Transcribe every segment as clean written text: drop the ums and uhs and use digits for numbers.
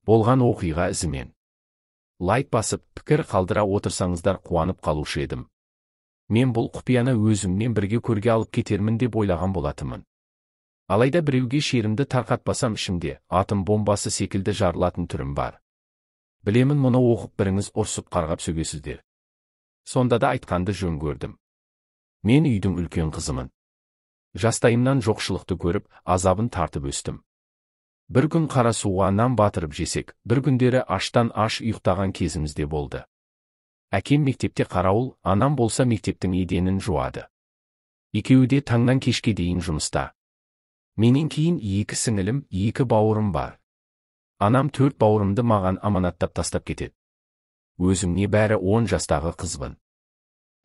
Болған оқиға ізімен. Лайк басып, пікір қалдыра отырсаңыздар, қуанып қалушы едім. Мен бұл құпияны өзіммен бірге көрге алып кетермін деп ойлаған болатынмын. Алайда біреуге шерімді тарқатпасам, ішімде атом бомбасы секілді жарылатын түрім бар. Білемін, мұны оқып, біріңіз ұрсып, қарғап сөгесіздер. Сонда да айтқанды жөн көрдім. Мен үйдің үлкен қызымын. Жастайымнан жоқшылықты көріп, азабын тартып өстім. Бір күн қара суға нан батырып жесек, бір күндері аштан аш ұйықтаған кезіміз де болды. Әкем мектепте қарауыл, анам болса мектептің еденін жуады. Екеуі де таңнан кешке дейін жұмыста. Менен кейін екі сіңілім, екі бауырым бар. Анам төрт бауырымды маған аманаттап тастап кетеді. Өзім небәрі 10 жастағы қызбын.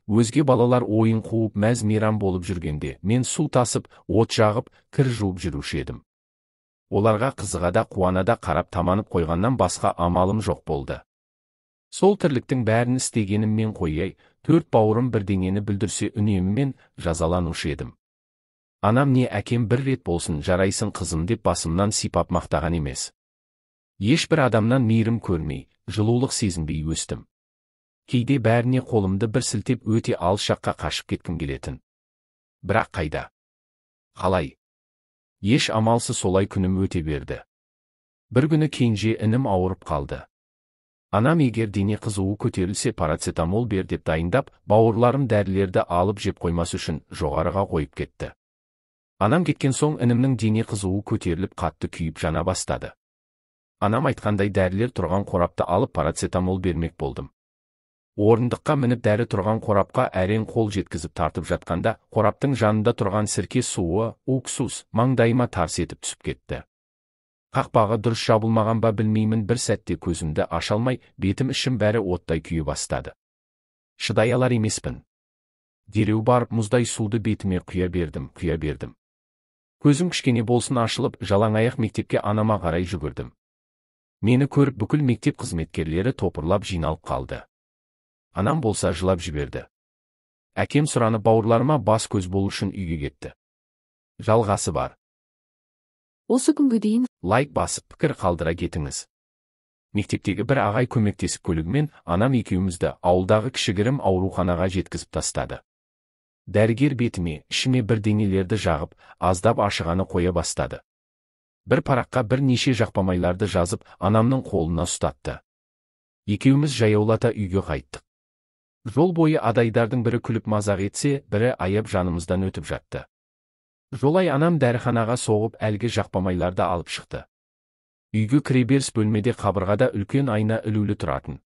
Өзге балалар ойын қуып, мәз мейрам болып жүргенде, мен су тасып, от жағып, кір жуып жүруші едім. Оларға қызыға да, қуана да қарап, таманып қойғаннан басқа амалым жоқ болды. Сол тірліктің бәрін істегеніммен қояй, төрт бауырым бірдеңені бүлдірсе, үнемімен жазаланушы едім. Анам не әкем бір рет болсын «Жарайсың, қызым» деп басымнан сипап мақтаған емес. Ешбір адамнан мейірім көрмей, жылулық сезінбей өстім. Кейде бәріне қолымды бір сілтеп, өте алыс жаққа қашып кеткім келетін. Бірақ қайда? Қалай? Еш амалсыз солай күнім өте берді. Бір күні кенже інім ауырып қалды. Анам егер дене қызуы көтерілсе, парацетамол бер деп дайындап, бауырларым дәрілерді алып жеп қоймас үшін жоғарыға қойып кетті. Анам кеткен соң інімнің дене қызуы көтеріліп, қатты күйіп жана бастады. Анам айтқандай, дәрілер тұрған қорапты алып, парацетамол бермек болдым. Орындыққа мініп, дәрі тұрған қорапқа әрең қол жеткізіп тартып жатқанда, қораптың жанында тұрған сірке суы, уксус, маңдайыма тарс етіп түсіп кетті. Қақпағы дұрыс жабылмаған ба, білмеймін, бір сәтте көзімді аша алмай, бетім, ішім, бәрі оттай күйе бастады. Шыдай алар емеспін. Дереу барып мұздай суды бетіме құя бердім, құя бердім. Көзім кішкене болсын ашылып, жалаң аяқ мектепке, анама қарай жүгірдім. Мені көріп, бүкіл мектеп қызметкерлері топырлап жиналып қалды. Анам болса жылап жіберді. Әкем сұранып, бауырларыма бас көз болу үшін үйге кетті. Жалғасы бар. Осы күнге дейін Лайк басып, пікір қалдыра кетіңіз. Мектептегі бір ағай көмектесіп, көлігімен анам екеумізді ауылдағы кішігірім ауруханаға жеткізіп тастады. Дәрігер бетіме, ішіме бірдеңелерді жағып, аздап ашығаны қоя бастады. Бір параққа бірнеше жақпамайларды жазып, анамның қолына ұстатты. Екеуміз жаяулата үйге қайттық. Жол бойы адайдардың бірі күліп мазақ етсе, бірі аяп жанымыздан өтіп жатты. Жолай анам дәріханаға соғып, әлгі жақпамайларды алып шықты. Үйге кіреберіс бөлмеде қабырғада үлкен айна ілулі тұратын.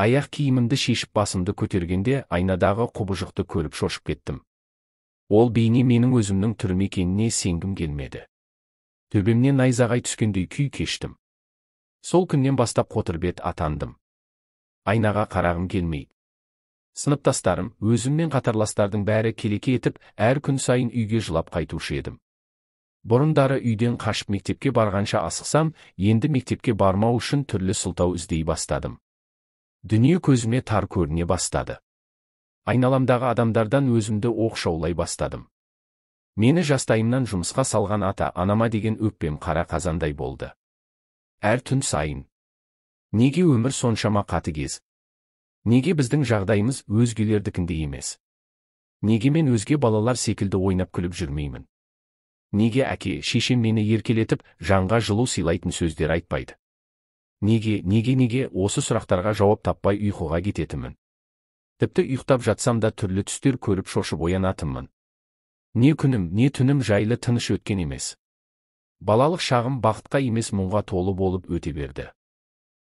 Аяқ киімімді шешіп, басымды көтергенде, айнадағы құбыжықты көріп шошып кеттім. Ол бейне менің өзімнің түрім екеніне сенгім келмеді. Төбемнен найзағай түскендей күй кештім. Сол күннен бастап қотырбет атандым. Айнаға қарағым келмейді. Сыныптастарым, өзіммен қатарластардың бәрі келеке етіп, әр күн сайын үйге жылап қайтушы едім. Бұрындары үйден қашып мектепке барғанша асықсам, енді мектепке бармау үшін түрлі сылтау іздей бастадым. Дүние көзіме тар көріне бастады. Айналамдағы адамдардан өзімді оқшаулай бастадым. Мені жастайымнан жұмысқа салған ата анама деген өкпем қара қазандай болды. Әр түн сайын: «Неге өмір соншама қатыгез? Неге біздің жағдайымыз өзгелердікіндей емес? Неге мен өзге балалар секілді ойнап күліп жүрмеймін? Неге әке шешем мені еркелетіп, жанға жылу сыйлайтын сөздер айтпайды? Неге, неге, неге?» Осы сұрақтарға жауап таппай ұйқыға кететінмін. Тіпті ұйықтап жатсам да, түрлі түстер көріп, шошып оянатынмын. Не күнім, не түнім жайлы, тыныш өткен емес. Балалық шағым бақытқа емес, мұңға толы болып өте берді.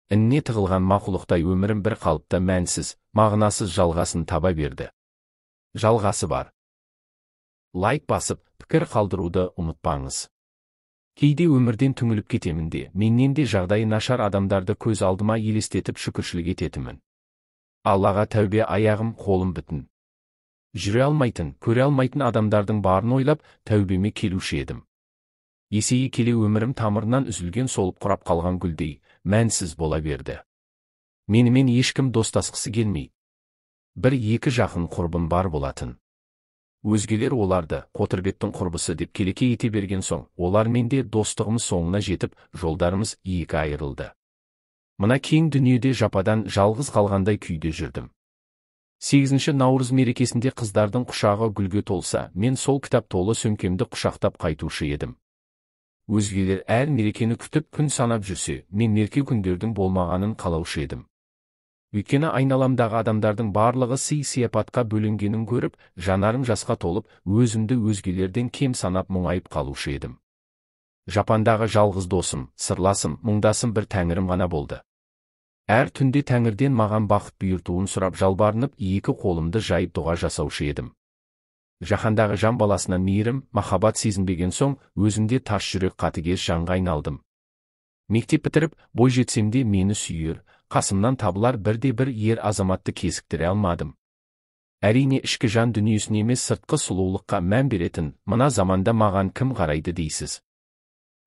Ініне тығылған мақұлықтай өмірім бір қалыпта мәнсіз, мағынасыз жалғасын таба берді. Жалғасы бар. Лайк басып, пікір қалдыруды ұмытпаңыз. Кейде өмірден түңіліп кетемін де, менен де жағдайы нашар адамдарды көз алдыма елестетіп, шүкіршілік ететінмін. Аллаға тәубе, аяғым, қолым бүтін. Жүре алмайтын, көре алмайтын адамдардың барын ойлап, тәубеме келуші едім. Есейе келе өмірім тамырынан үзілген, солып құрап қалған гүлдей мәнсіз бола берді. Менімен ешкім достасқысы келмей. Бір екі жақын құрбым бар болатын. Өзгелер оларды Қотырбеттің құрбысы деп келеке ете берген соң, олармен де достығымыз соңына жетіп, жолдарымыз екі айырылды. Мына кең дүниеде жападан жалғыз қалғандай күйде жүрдім. 8 наурыз мерекесінде қыздардың құшағы гүлге толса, мен сол кітап толы сөмкемді құшақтап қайтушы едім. Өзгелер әр мерекені күтіп күн санап жүрсе, мен мереке күндердің болмағанын қалаушы едім. Өйткені айналамдағы адамдардың барлығы сый-сияпатқа бөленгенін көріп, жанарым жасқа толып, өзімді өзгелерден кем санап мұңайып қалушы едім. Жапандағы жалғыз досым, сырласым, мұңдасым бір тәңірім ғана болды. Әр түнде тәңірден маған бақыт бұйыртуын сұрап жалбарынып, екі қолымды жайып дұға жасаушы едім. Жаһандағы жан баласына мейірім, махаббат сезінбеген соң, өзімде тас жүрек қатыгез жанға айналдым. Мектеп бітіріп, бой жетсем де мені сүйер, қасымнан табылар бірде-бір ер азаматты кезіктіре алмадым. Әрине ішкі жан дүниесіне емес сыртқы сұлулыққа мән беретін, мына заманда маған кім қарайды дейсіз.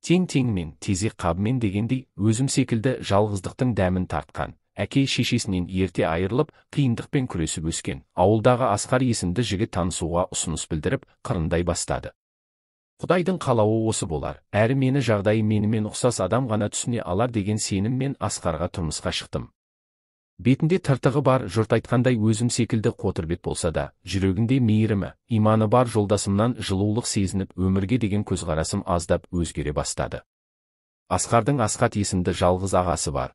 Тең-теңмен, тезек қабымен дегендей, өзім секілді жалғыздықтың дәмін тартқан, әке шешесінен ерте айырылып, қиындықпен күресіп өскен, ауылдағы Асқар есімді жігіт танысуға ұсыныс білдіріп, қырындай бастады. Құдайдың қалауы осы болар, әрі мені жағдайы менімен ұқсас адам ғана түсіне алар деген сеніммен Асқарға тұрмысқа шықтым. Бетінде тыртығы бар, жұрт айтқандай өзім секілді қотырбет болса да, жүрегінде мейірімі, иманы бар жолдасымнан жылулық сезініп, өмірге деген көзқарасым аздап өзгере бастады. Асқардың Асқат есімді жалғыз ағасы бар.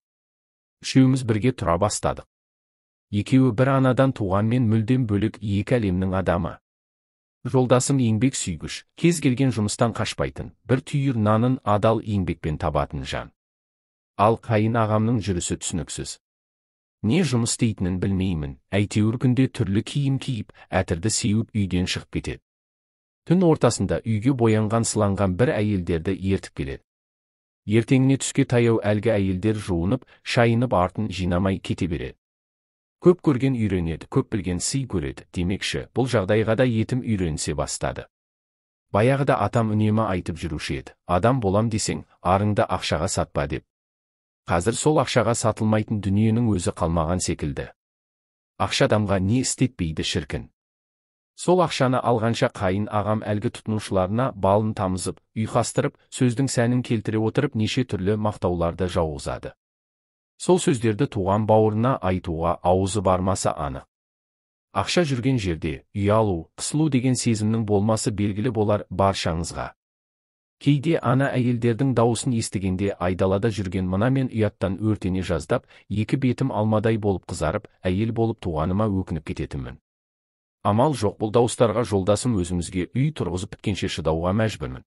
Үшеуміз бірге тұра бастадық. Екеуі бір анадан туғанмен мүлдем бөлек екі әлемнің адамы. Жолдасым еңбек сүйгіш, кез келген жұмыстан қашпайтын, бір түйір нанын адал еңбекпен табатын жан. Ал қайын ағамның жүрісі түсініксіз. Не жұмыс істейтінін білмеймін, әйтеуір күнде түрлі киім киіп, әтірді сеуіп үйден шығып кетеді. Түн ортасында үйге боянған сыланған бір әйелдерді ертіп келеді. Ертеңіне түске таяу әлгі әйелдер жуынып, шайынып артын жинамай кете береді. Көп көрген үйренеді, көп білген сый көреді, демекші, бұл жағдайға да етім үйренісе бастады. Баяғыда атам үнемі айтып жүруші еді, адам болам десең, арыңды ақшаға сатпа деп. Қазір сол ақшаға сатылмайтын дүниенің өзі қалмаған секілді. Ақша адамға не істетпейді шіркін. Сол ақшаны алғанша қайын ағам әлгі тұтынушыларына балын тамызып, ұйқастырып, сөздің сәнін келтіре отырып неше түрлі мақтауларды жауғызады. Сол сөздерді туған бауырына айтуға аузы бармаса анық. Ақша жүрген жерде ұялу, қысылу деген сезімнің болмасы белгілі болар баршаңызға. Кейде ана әйелдердің дауысын естігенде айдалада жүрген мына мен ұяттан өртене жаздап, екі бетім алмадай болып қызарып, әйел болып туғаныма өкініп кететінмін. Амал жоқ, бұл дауыстарға жолдасым өзімізге үй тұрғызып біткенше шыдауға мәжбүрмін.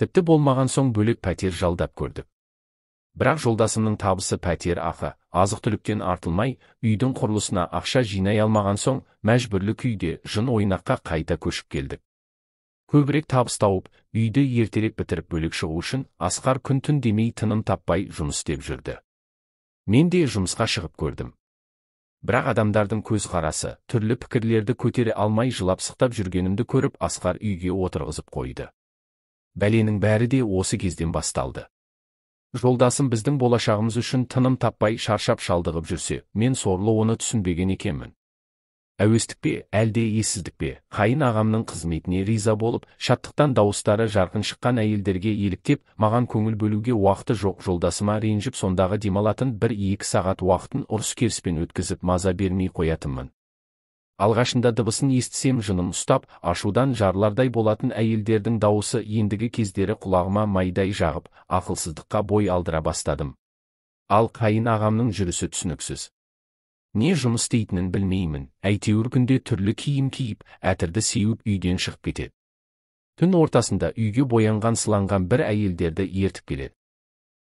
Тіпті болмаған соң бөлек пәтер жалдап көрдік. Бірақ жолдасымның табысы пәтер ақы, азық-түліктен артылмай, үйдің құрылысына ақша жинай алмаған соң, мәжбүрлі күйде жын ойнаққа қайта көшіп келдік. Көбірек табыс тауып, үйді ертерек бітіріп бөлек шығу үшін Асқар күн-түн демей тыным таппай жұмыс істеп жүрді. Мен де жұмысқа шығып көрдім. Бірақ адамдардың көз қарасы, түрлі пікірлерді көтере алмай жылап-сықтап жүргенімді көріп, Асқар үйге отырғызып қойды. Бәленің бәрі де осы кезден басталды. Жолдасым біздің болашағымыз үшін тыным таппай шаршап шалдығып жүрсе, мен сорлы оны түсінбеген екенмін. Әуестік пе, әлде ессіздік пе, қайын ағамның қызметіне риза болып, шаттықтан дауыстары жарқын шыққан әйелдерге еліктеп, маған көңіл бөлуге уақыты жоқ жолдасыма ренжіп сондағы демалатын 1-2 сағат уақытын ұрыс-керіспен өткізіп маза бермей қоятынмын. Алғашында дыбысын естісем жыным ұстап, ашудан жарлардай болатын әйелдердің дауысы ендігі кездері құлағыма майдай жағып, ақылсыздыққа бой алдыра бастадым. Ал қайын ағамның жүрісі түсініксіз. Не жұмыс істейтінін білмеймін, әйтеуір күнде түрлі киім киіп, әтірді сеуіп үйден шығып кетеді. Түн ортасында үйге боянған сыланған бір әйелдерді ертіп келеді.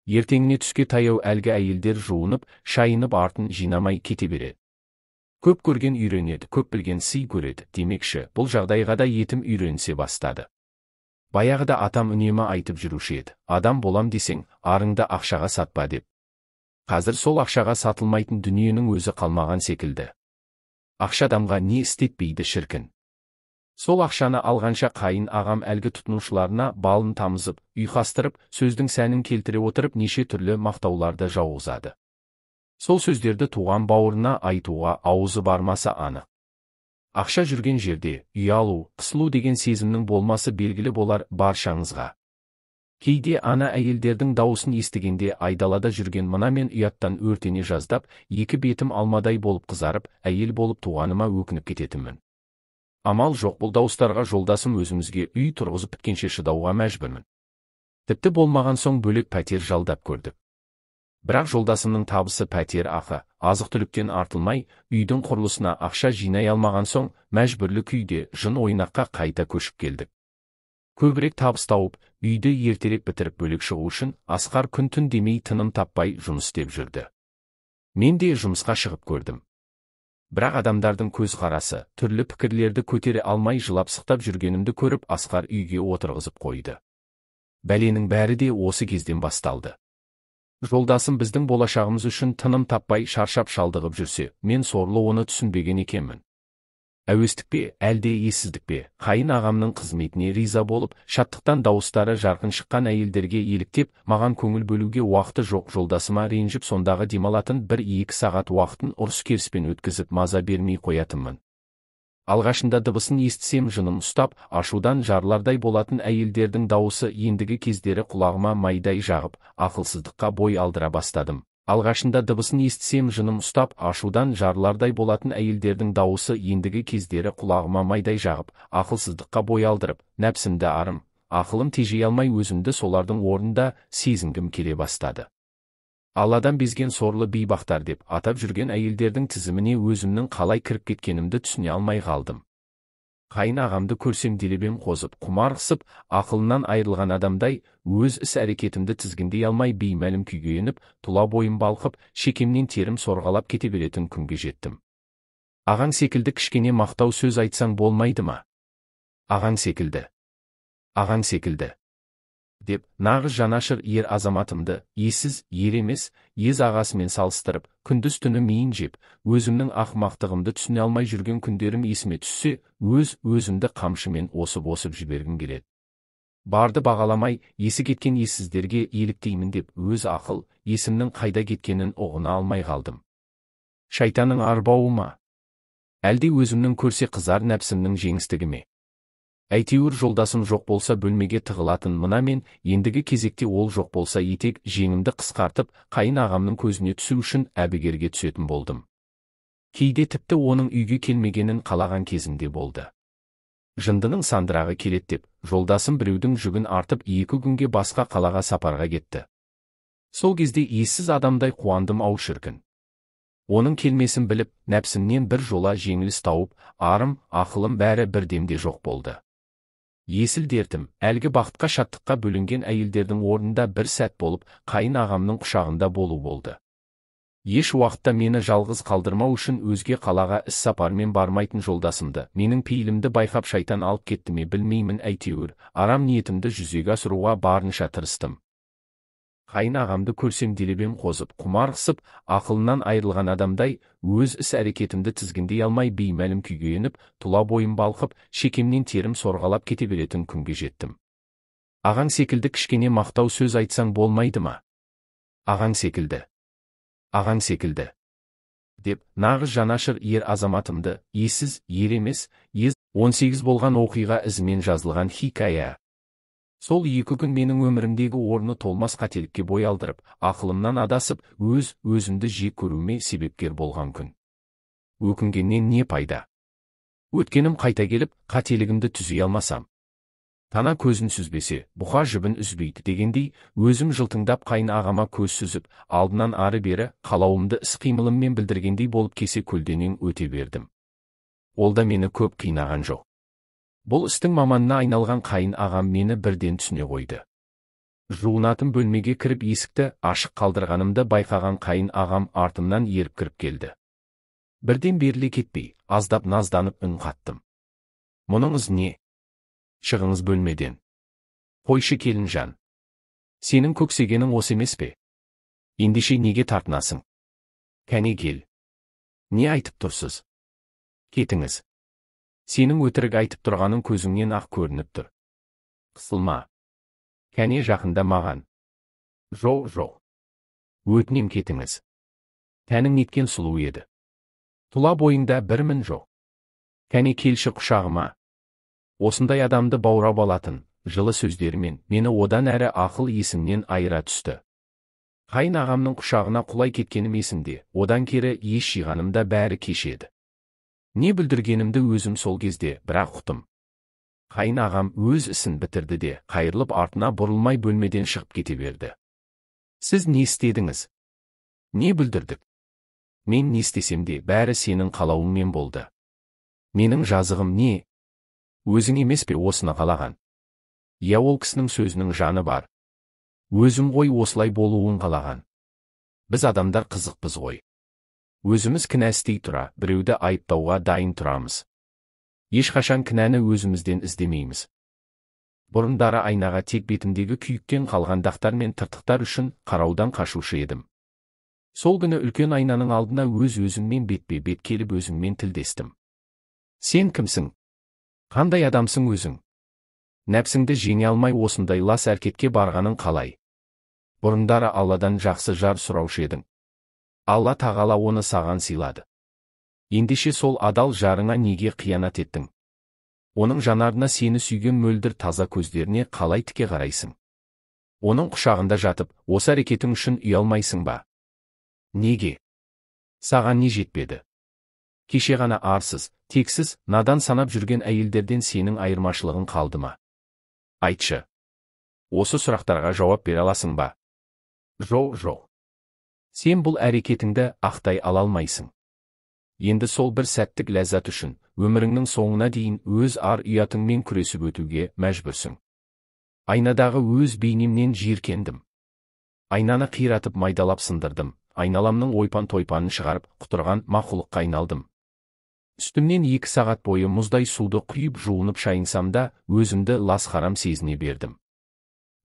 Ертеңіне түске таяу әлгі әйелдер жуынып, шайынып артын жинамай кете береді. Көп көрген үйренеді, көп білген сый көреді, демекші, бұл жағдайға да етім үйренісе бастады. Баяғыда атам үнемі айтып жүруші еді, адам болам десең, арыңды ақшаға сатпа деп. Қазір сол ақшаға сатылмайтын дүниенің өзі қалмаған секілді. Ақша адамға не істетпейді шіркін. Сол ақшаны алғанша қайын ағам әлгі тұтынушыларына балын тамызып, ұйқастырып, сөздің сәнін келтіре отырып неше түрлі мақтауларды жауғызады. Сол сөздерді туған бауырына айтуға аузы бармаса анық. Ақша жүрген жерде ұялу, қысылу деген сезімнің болмасы белгілі болар баршаңызға. Кейде ана әйелдердің дауысын естігенде айдалада жүрген мына мен ұяттан өртене жаздап, екі бетім алмадай болып қызарып, әйел болып туғаныма өкініп кететінмін. Амал жоқ, бұл дауыстарға жолдасым өзімізге үй тұрғызып біткенше шыдауға мәжбүрмін. Тіпті болмаған соң бөлек пәтер жалдап көрдік. Бірақ жолдасымның табысы пәтер ақы, азық-түліктен артылмай, үйдің құрылысына ақша жинай алмаған соң, мәжбүрлі күйде жын ойнаққа қайта көшіп келдік. Көбірек табыс тауып, үйді ертерек бітіріп бөлек шығу үшін Асқар күн-түн демей тыным таппай жұмыс істеп жүрді. Мен де жұмысқа шығып көрдім. Бірақ адамдардың көз қарасы, түрлі пікірлерді көтере алмай жылап-сықтап жүргенімді көріп, Асқар үйге отырғызып қойды. Бәленің бәрі де осы кезден басталды. Жолдасым біздің болашағымыз үшін тыным таппай шаршап шалдығып жүрсе, мен сорлы оны түсінбеген екенмін. Әуестік пе, әлде ессіздік пе, қайын ағамның қызметіне риза болып, шаттықтан дауыстары жарқын шыққан әйелдерге еліктеп, маған көңіл бөлуге уақыты жоқ жолдасыма ренжіп, сондағы демалатын 1-2 сағат уақытын ұрыс-керіспен өткізіп маза бермей қоятынмын. Алғашында дыбысын естісем жыным ұстап, ашудан жарлардай болатын әйелдердің дауысы ендігі кездері құлағыма майдай жағып, ақылсыздыққа бой алдыра бастадым. Алғашында дыбысын естісем жыным ұстап, ашудан жарлардай болатын әйелдердің дауысы ендігі кездері құлағыма майдай жағып, ақылсыздыққа бой алдырып, нәпсімді арым, ақылым тежей алмай өзімді солардың орнында сезінгім келе бастады. Алладан безген сорлы бейбақтар деп атап жүрген әйелдердің тізіміне өзімнің қалай кіріп кеткенімді түсіне алмай қалдым. Қайын ағамды көрсем делебем қозып, құмар қысып, ақылынан айырылған адамдай өз іс-әрекетімді тізгіндей алмай беймәлім күйге еніп, тұла бойым балқып, шекемнен терім сорғалап кете беретін күнге жеттім. Ағаң секілді кішкене мақтау сөз айтсаң болмайды ма? Ағаң секілді. Ағаң секілді. Деп, нағыз жанашыр ер азаматымды, ессіз, ер емес, ез ағасымен салыстырып, күндіз түні миын жеп, өзімнің ақымақтығымды түсіне алмай жүрген күндерім есіме түссе, өз өзімді қамшымен осып-осып жібергім келеді. Барды бағаламай, есі кеткен ессіздерге еліктеймін деп, өз ақыл, есімнің қайда кеткенін ұғына алмай қалдым. Шайтанның арбауы ма? Әлде өзімнің көрсе қызар нәпсімнің жеңістігі ме? Әйтеуір жолдасым жоқ болса бөлмеге тығылатын мына мен, ендігі кезекте ол жоқ болса етек жеңімді қысқартып, қайын ағамның көзіне түсу үшін әбігерге түсетін болдым. Кейде тіпті оның үйге келмегенін қалаған кезімде болды. Жындының сандырағы келеді деп, жолдасым біреудің жүгін артып 2 күнге басқа қалаға сапарға кетті. Сол кезде ессіз адамдай қуандым ау шіркін. Оның келмесін біліп, нәпсімнен бір жола жеңіліс тауып, арым, ақылым бәрі бір демде жоқ болды. Есіл дертім, әлгі бақытқа шаттыққа бөлінген әйелдердің орнында бір сәт болып, қайын ағамның құшағында болу болды. Еш уақытта мені жалғыз қалдырмау үшін өзге қалаға іс сапармен бармайтын жолдасымды, менің пейілімді байқап шайтан алып кетті ме білмеймін, әйтеуір, арам ниетімді жүзеге асыруға барынша тырыстым. Қайын ағамды көрсем делебем қозып, құмар қысып, ақылынан айырылған адамдай өз іс-әрекетімді тізгіндей алмай беймәлім күйге еніп, тұла бойым балқып, шекемнен терім сорғалап кете беретін күнге жеттім. Ағаң секілді кішкене мақтау сөз айтсаң болмайды ма? Ағаң секілді. Ағаң секілді. Деп, нағыз жанашыр ер азаматымды, ессіз, ер емес, ез 18 болған оқиға ізімен жазылған хикая. Сол 2 күн менің өмірімдегі орны толмас қателікке бой алдырып, ақылымнан адасып, өз өзімді жек көруіме себепкер болған күн. Өкінгеннен не пайда? Өткенім қайта келіп, қателігімді түзей алмасам. Тана көзін сүзбесе, бұқа жібін үзбейді дегендей, өзім жылтыңдап қайын ағама көз сүзіп, алдынан ары-бері қалауымды іс-қимылыммен білдіргендей болып кесе көлденең өте бердім. Ол да мені көп қинаған жоқ. Бұл істің маманына айналған қайын ағам мені бірден түсіне қойды. Жуынатын бөлмеге кіріп есікті ашық қалдырғанымды байқаған қайын ағам артымнан еріп кіріп келді. Бірден беріле кетпей, аздап назданып үн қаттым. Мұныңыз не? Шығыңыз бөлмеден. Қойшы келінжан. Сенің көксегенің осы емес пе? Ендеше неге тартынасың? Кәне кел. Не айтып тұрсыз? Кетіңіз. Сенің өтірік айтып тұрғаның көзіңнен ақ көрініп тұр. Қысылма. Кәне жақында маған. Жоқ, жоқ. Өтінем кетіңіз. Тәнің неткен сұлу еді. Тұла бойыңда бір мін жоқ. Кәне келші құшағыма. Осындай адамды баурап алатын, жылы сөздерімен мені одан әрі ақыл есімнен айыра түсті. Қайын ағамның құшағына құлай кеткенім есімде, одан кері ес жиғанымда бәрі кеш еді. Не бүлдіргенімді өзім сол кезде бірақ ұқтым. Қайын ағам өз ісін бітірді де, қайырылып артына бұрылмай бөлмеден шығып кете берді. Сіз не істедіңіз? Не бүлдірдік? Мен не істесем де, бәрі сенің қалауыңмен болды. Менің жазығым не? Өзің емес пе осыны қалаған? Иә, ол кісінің сөзінің жаны бар. Өзім ғой осылай болуын қалаған. Біз адамдар қызықпыз ғой. Өзіміз кінә істей тұра, біреуді айыптауға дайын тұрамыз. Ешқашан кінәні өзімізден іздемейміз. Бұрындары айнаға тек бетімдегі күйіктен қалған дақтар мен тыртықтар үшін қараудан қашушы едім. Сол күні үлкен айнаның алдына өз-өзіммен бетпе-бет келіп өзіммен тілдестім. Сен кімсің? Қандай адамсың өзің? Нәпсіңді жеңе алмай осындай лас әрекетке барғаның қалай? Бұрындары Алладан жақсы жар сұраушы едің. Алла тағала оны саған сыйлады. Ендеше сол адал жарыңа неге қиянат еттің? Оның жанарына сені сүйген мөлдір таза көздеріне қалай тіке қарайсың? Оның құшағында жатып, осы әрекетің үшін ұялмайсың ба? Неге? Саған не жетпеді? Кеше ғана арсыз, тексіз, надан санап жүрген әйелдерден сенің айырмашылығың қалды ма? Айтшы. Осы сұрақтарға жауап бере аласың ба? Жоқ, жоқ. Сен бұл әрекетіңді ақтай ала алмайсың. Енді сол бір сәттік ләззат үшін, өміріңнің соңына дейін өз ар ұятыңмен күресіп өтуге мәжбүрсің. Айнадағы өз бейнемнен жиіркендім. Айнаны қиратып майдалап сындырдым, айналамның ойпан-тойпанын шығарып, құтырған мақұлыққа айналдым. Үстімнен 2 сағат бойы мұздай суды құйып жуынып шайынсам да, өзімді лас харам сезіне бердім.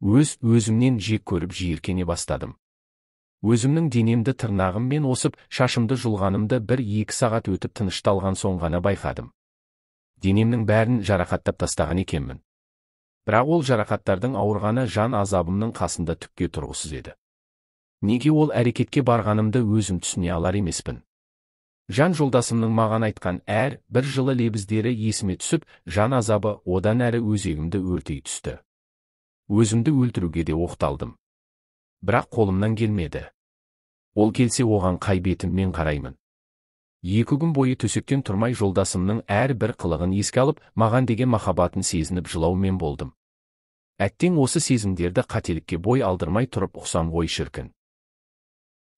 Өз өзімнен жек көріп жиіркене бастадым. Өзімнің денемді тырнағыммен осып, шашымды жұлғанымды 1-2 сағат өтіп тынышталған соң ғана байқадым. Денемнің бәрін жарақаттап тастаған екенмін. Бірақ ол жарақаттардың ауырғаны жан азабымның қасында түкке тұрғысыз еді. Неге ол әрекетке барғанымды өзім түсіне алар емеспін. Жан жолдасымның маған айтқан әр бір жылы лебіздері есіме түсіп, жан азабы одан әрі өзегімді өртей түсті. Өзімді өлтіруге де оқталдым. Бірақ қолымнан келмеді. Ол келсе оған қай бетіммен қараймын. 2 күн бойы төсектен тұрмай жолдасымның әр бір қылығын еске алып, маған деген махаббатын сезініп жылаумен болдым. Әттең осы сезімдерді қателікке бой алдырмай тұрып ұқсам ғой шіркін.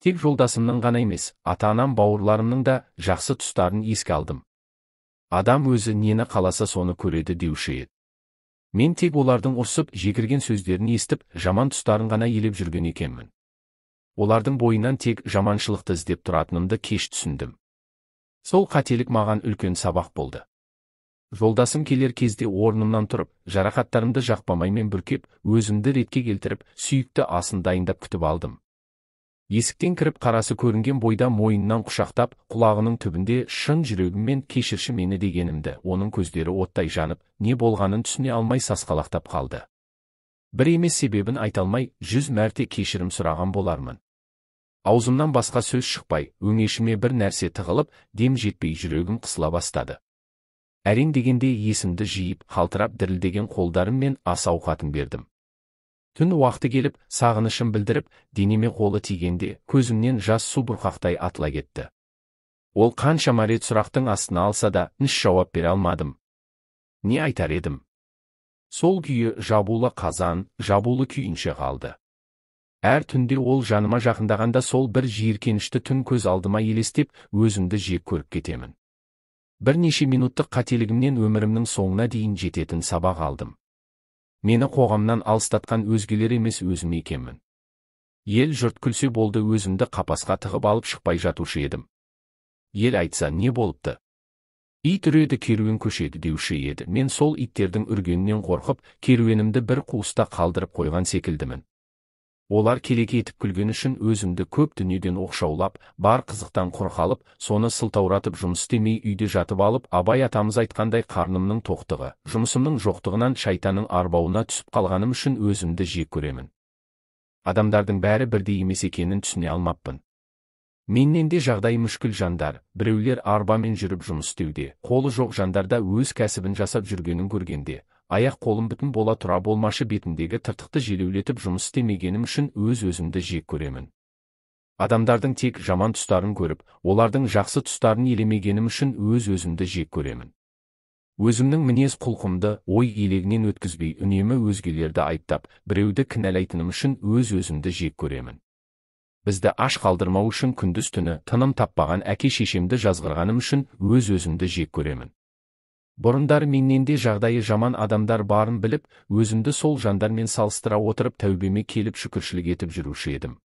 Тек жолдасымның ғана емес, ата-анам бауырларымның да жақсы тұстарын еске алдым. Адам өзі нені қаласа соны көреді деуші еді. Мен тек олардың ұрсып, жекірген сөздерін естіп, жаман тұстарын ғана елеп жүрген екенмін. Олардың бойынан тек жаманшылықты іздеп тұратынымды кеш түсіндім. Сол қателік маған үлкен сабақ болды. Жолдасым келер кезде орнымнан тұрып, жарақаттарымды жақпамаймен бүркеп, өзімді ретке келтіріп, сүйікті асын дайындап күтіп алдым. Есіктен кіріп қарасы көрінген бойда мойнынан құшақтап, құлағының түбінде шын жүрегіммен кешірші мені дегенімді, оның көздері оттай жанып, не болғанын түсіне алмай сасқалақтап қалды. Бір емес себебін айта алмай, 100 мәрте кешірім сұраған болармын. Аузымнан басқа сөз шықпай, өңешіме бір нәрсе тығылып, дем жетпей жүрегім қысыла бастады. Әрең дегенде есімді жиып, қалтырап дірілдеген қолдарыммен ас ауқатын бердім. Түн уақыты келіп, сағынышым білдіріп, денеме қолы тигенде, көзімнен жас су бұрқақтай атыла кетті. Ол қаншама рет сұрақтың астына алса да, ніш жауап бере алмадым. Не айтар едім? Сол күйі жабулы қазан, жабулы күйінше қалды. Әр түнде ол жаныма жақындағанда сол бір жиіркенішті түн көз алдыма елестеп, өзімді жек көріп кетемін. Бірнеше минуттық қателігімнен өмірімнің соңына дейін жететін сабақ алдым. Мені қоғамнан алыстатқан өзгелер емес өзім екенмін. Ел жұрт күлсе болды өзімді қапасқа тығып алып шықпай жатушы едім. Ел айтса не болыпты? Ит үреді керуен көшеді деуші еді. Мен сол иттердің үргенінен қорқып, керуенімді бір қуыста қалдырып қойған секілдімін. Олар келеке етіп күлген үшін өзімді көп дүниеден оқшаулап, бар қызықтан құр қалып, соны сылтауратып жұмыс істемей үйде жатып алып, Абай атамыз айтқандай қарнымның тоқтығы, жұмысымның жоқтығынан шайтанның арбауына түсіп қалғаным үшін өзімді жек көремін. Адамдардың бәрі бірдей емес екенін түсіне алмаппын. Менен де жағдайы мүшкіл жандар, біреулер арбамен жүріп жұмыс істеуде, қолы жоқ жандарда өз кәсібін жасап жүргенін көргенде, аяқ қолым бүтін бола тұра болмашы бетімдегі тыртықты желеулетіп жұмыс істемегенім үшін өз-өзімді жек көремін. Адамдардың тек жаман тұстарын көріп, олардың жақсы тұстарын елемегенім үшін өз-өзімді жек көремін. Өзімнің мінез құлқымды ой елегінен өткізбей үнемі өзгелерді айыптап, біреуді кінәлайтыным үшін өз-өзімді жек көремін. Бізді аш қалдырмау үшін күндіз-түні тыным таппаған әке-шешемді жазғырғаным үшін өз-өзімді жек көремін. Бұрындары менен де жағдайы жаман адамдар барын біліп, өзімді сол жандармен салыстыра отырып тәубеме келіп шүкіршілік етіп жүруші едім.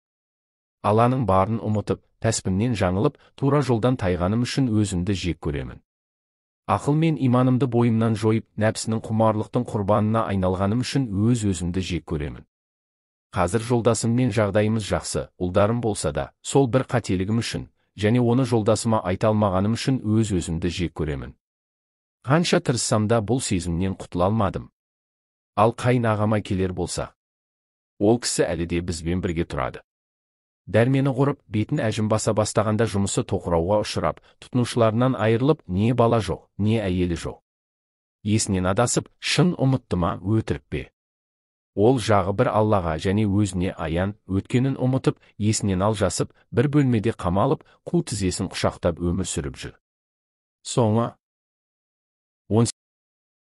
Алланың барын ұмытып, тәспімнен жаңылып, тура жолдан тайғаным үшін өзімді жек көремін. Ақыл мен иманымды бойымнан жойып, нәпсінің құмарлықтың құрбанына айналғаным үшін өз-өзімді жек көремін. Қазір жолдасыммен жағдайымыз жақсы, ұлдарым болса да, сол бір қателігім үшін, және оны жолдасыма айта алмағаным үшін өз-өзімді жек көремін. Қанша тырыссам да бұл сезімнен құтыла алмадым. Ал қайын ағама келер болса, ол кісі әлі де бізбен бірге тұрады. Дәрмені құрып, бетін әжім баса бастағанда жұмысы тоқырауға ұшырап, тұтынушыларынан айырылып, не бала жоқ, не әйелі жоқ. Есінен адасып, шын ұмытты ма, өтірік пе? Ол жағы бір Аллаға және өзіне аян, өткенін ұмытып, есінен алжасып, бір бөлмеде қамалып, қу тізесін құшақтап өмір сүріп жүр. Соңы